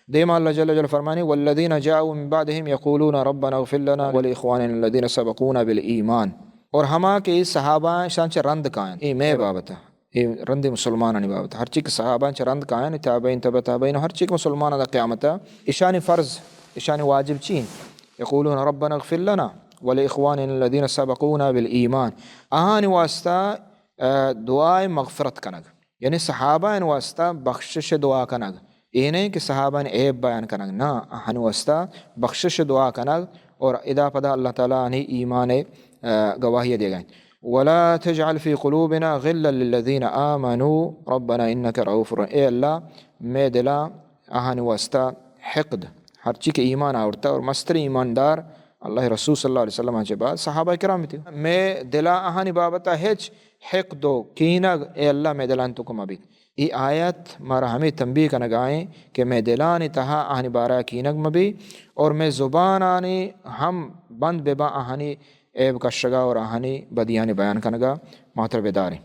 دیما اللہ جل جلالہ فرمانی: والذین جاءوا من بعدهم یقولون ربنا اغفر لنا ولاخواننا الذین سبقونا بالایمان۔ اور ہما کہ اے صحابہ اشان چہ رند کائن، اے مئے بابت، اے رند مسلمانانی بابت، ہرچی کہ صحابہ چہ رند کائن، تابعین، تبع تابعین، ہرچی کہ مسلمان دا قیامت، اشانی فرض، اشانی واجب چی؟ یقولون ربنا اغفر لنا ولاخواننا الذین سبقونا بالایمان۔ آہانی واسطہ، آ، دعائے مغفرت کنگ۔ یعنی صحابہ ان واسطہ بخشش دعا کنگ۔ اے نہیں کہ صحابہ ان عیب بیان کنگ، نہ، آہانی واسطہ بخشش دعا کنگ اور ادا پدا اللہ تعالیٰ آنی ایمان، آ، گواہی دیگا۔ ولا تجعل في قلوبنا غلا للذین آمنوا ربنا انک رؤوف رحیم۔ اے اللہ، مئے دلا آہانی واسطہ حقد، ہرچی کہ ایمان آورتا اور مستر ایماندار اللہ رسول صلی اللہ علیہ وسلم چہ بعد صحابہ کرام بیتی۔ مئے دلا آہانی بابتا ہچ حقد و کینگ، اے اللہ، مئے دلان توک مبیت۔ ای آیت مارا ہمیں تنبیہ کنگائیں کہ مئے دلانی تہا آہانی بارہ کینگ مبی اور مئے زبانانی ہم بند ببا آہانی عیب کشگا اور آہانی بدیانی بیان کنگا۔ ماتر بداریں۔